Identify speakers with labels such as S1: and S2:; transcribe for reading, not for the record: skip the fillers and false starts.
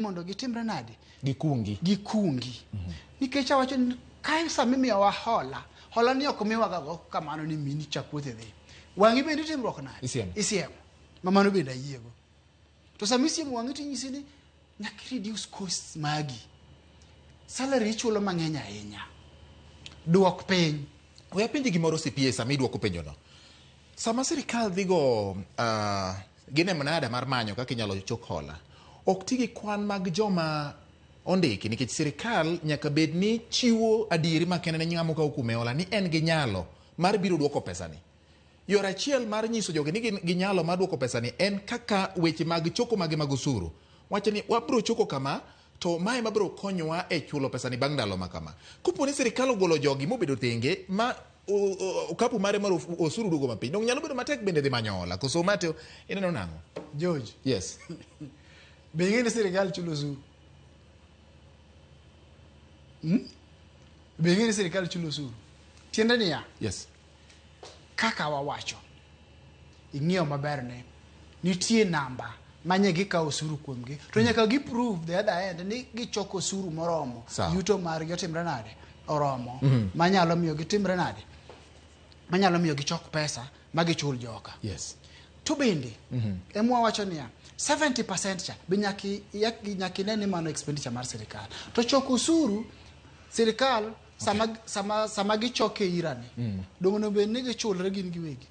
S1: Mondo gitimre nade?
S2: Gikungi.
S1: Gikungi. Nikech awacho ni kae sama imiyowa hola, hola ni ok miwaga go kamano ni mini chak wuoth idhi. Wang'i bende itimruok nade?
S2: Isiemo.
S1: Isiemo. Ma mano bende ayiego. To sama isiemo wang'i to inyisi ni nyaka i reduce costs magi. Salary ichulo mang'eny ahinya. Duok piny.
S2: We apenji gimoro CPA sama idwoko penjono. Sama sirikal dhi go gine mnada mar manyo kaka inyalo chok hola, ok ti gi kwan mag joma ondiki nikech sirikal nyaka bed ni chiwo adieri makende ne ng'ama okawo kuome hola ni en gi nyalo mar biro duoko pesani. Yor achiel mar nyiso jogi ni gin gi nyalo mar duoko pesani en kaka weche mag choko mage mag osuru. Wacho ni wabiro choko kama to mae mabiro konyowa e chulo pesani bang' ndalo ma kama. Kopo ni sirikal ogolo jogi mobedo tenge ma okapu mare mar osuru duogo mapiny, donge nyalo bedo matek bende dhi manyo hola? Koso Mateo, ineno nang'o?
S1: George.
S2: Yes.
S1: Be ing'e ni sirikal chulo osuru? Be ing'e ni sirikal chulo osuru? Tiende niya.
S2: Yes.
S1: Kaka wawacho, ing'iyo maber ni nitie namba manye gikawo osuru kuomgi to nyaka gi prove the other end ni gichoko osuru moromo.
S2: Sawa.
S1: Yuto margi otimre nade? Oromo. Manyalo miyo gitimre nade? Manyalo miyo gichok pesa ma gichul joka. To bende ema wawacho niya 70% cha be nyaka ine ni mano expenditure mar sirikal. To choko osuru sirikal sama gichoke irani, donge onego bed ni gichulre gin giwegi?